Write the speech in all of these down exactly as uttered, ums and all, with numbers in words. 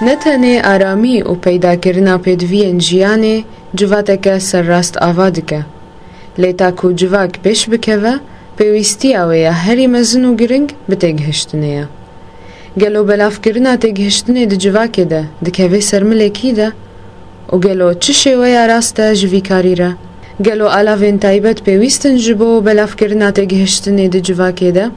Ne tenê aramî û peydakirina pêdiviyên jiyanê civateke serrast ava dike, lê ta ku civak pêş bikeve, pêwîstiya wê ya herî mezin û giring bi têgihiştinê ye. Gelo belavkirina têgihiştinê di civakê de dikeve ser milê kî de? Û gelo çi şêweya rast e ji vî karî re? Gelo alavên taybet pêwîst in ji bo belavkirina têgihiştinê di civakê de?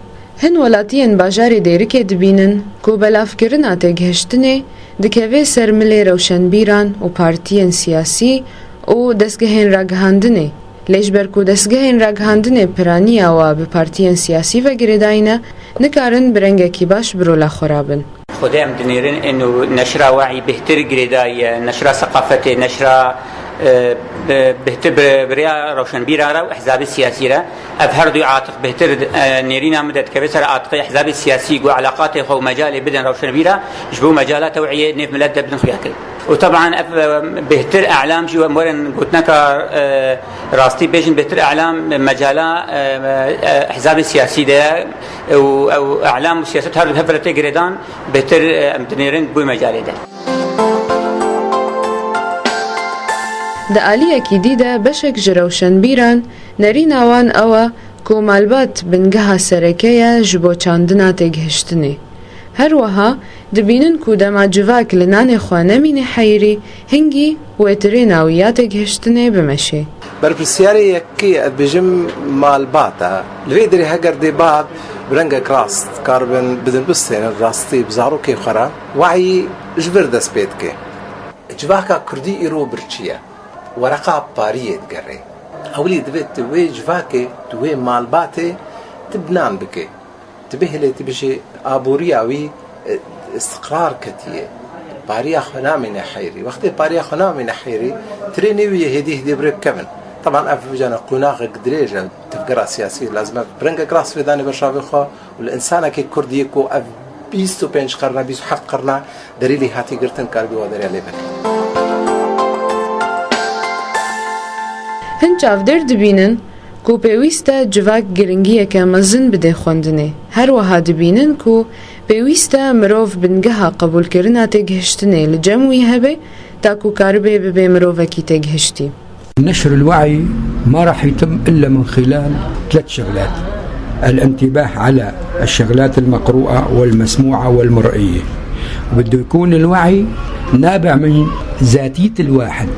Hin welatiyên bajarê Dêrikê dibînin ku belavkirina têgihiştinê dikeve ser milê rewşenbîran û partiyên siyasî û destgehên ragihandinê. Lê ji ber ku destgehên ragihandinê piraniya wa bi partiyên siyasî ve girêdayî ne, nikarin bi rengekî baş bi rola xwe rabin. Xwedê em dinêrin ên û neşra wehî bêhtir girêdayî ye, neşra seqafetê, neşra, e, bi-, bêhtir bi-, bi rêya rewşenbîran re û ehzabê siyasî re. Ev her du atiq bêhtir, e, nêrîna min de dikeve ser atiqê ehzabê siyasî ku eleqatê xwe û mecalê bidin rewşenbîra, ji bo mecala tew'iyê nêv milet de bidin xuya kirin. Û teban ev, e, bêhtir e'lam jî em werin gotineka, e, rastî bêjin bêhtir e'lam mecala, e, e, ehzabê siyasî de ye û ew e'lam û siyaset her du hev re tê girêdan bêhtir, e, em dinêrin bi wê mecalê de. Di aliyekî dî de beşek ji rewşenbîran nerîna wan ew e ku malbat bingeha sereke ye ji bo çandina têgihiştinê. Her wiha dibînin ku dema civak li nanê xwe nemîne heyirî, hingî wê tirêna wî ya têgihiştinê bimeşê. Berpirsiyarê yekê ez dibêjim malbat e. Li vê derê heger dê bab bi rengek rast karibin bidin bistênin rastî bi zarokê xwe re, wayî ji vir dest pê dike. Civaka kurdî îro birçî ye. Wereqa pariyê digere. Ewilî divê tu wê civakê, tu wê malbatê, tu bi nan bike. Tu bihêle, tu bêjî aboriya wî, e, istiqrar ketiye. Pariya xwe namîne heyrî. Wextê pariya xwe namîne heyrî, tirênê wî yê hêdî hêdî bi rê bikevin. Teban ev vijane qonaxek dirêj e, tevgera siyasî lazim e bi rengek rast vê danê berşavê xwe û li însanekê kurd yê ku ev bîst û pênc qerna, bîst û heft qerna derî lê hatî girtin, karibî wa derya lê veke. Hin çavdêr dibînin ku pêwîst e civak giringiyeke mezin bide xwendinê. Her wiha dibînin ku pêwîst e mirov bingeha qebûlkirina têgihiştinê li cem wî hebe, ta ku karibe bibe mirovekî têgihiştî. نشر الوعي ما راح يتم إلا من خلال ثلاث شغلات: الانتباه على الشغلات المقروءة والمسموعة والمرئية. وبده يكون الوعي نابع من ذاتية الواحد.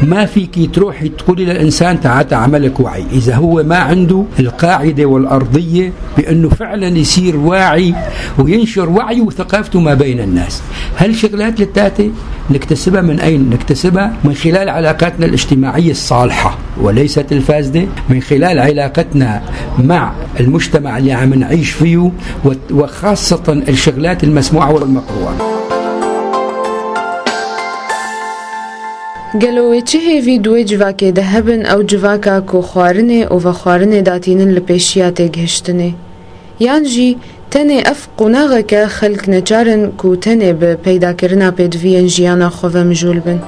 ما فيكي تروحي تقولي للإنسان: "تعال أعملك وعي"، إذا هو ما عنده القاعدة والأرضية بأنه فعلًا يصير واعي وينشر وعيه وثقافته ما بين الناس. هالشغلات الثلاثة نكتسبها من أين؟ نكتسبها من خلال علاقاتنا الاجتماعية الصالحة وليست الفاسدة، من خلال علاقتنا مع المجتمع اللي عم نعيش فيه، و-، وخاصة الشغلات المسموعة والمقروءة. Gelo wê çi hêvî di wê civakê de hebin, ew civaka ku xwarinê û vexwarinê datînin li pêşiya têgihiştinê? Yan jî tenê ev qonaxek e, xelk neçar in ku tenê bi peydakirina pêdiviyên jiyana xwe ve mijûl bin?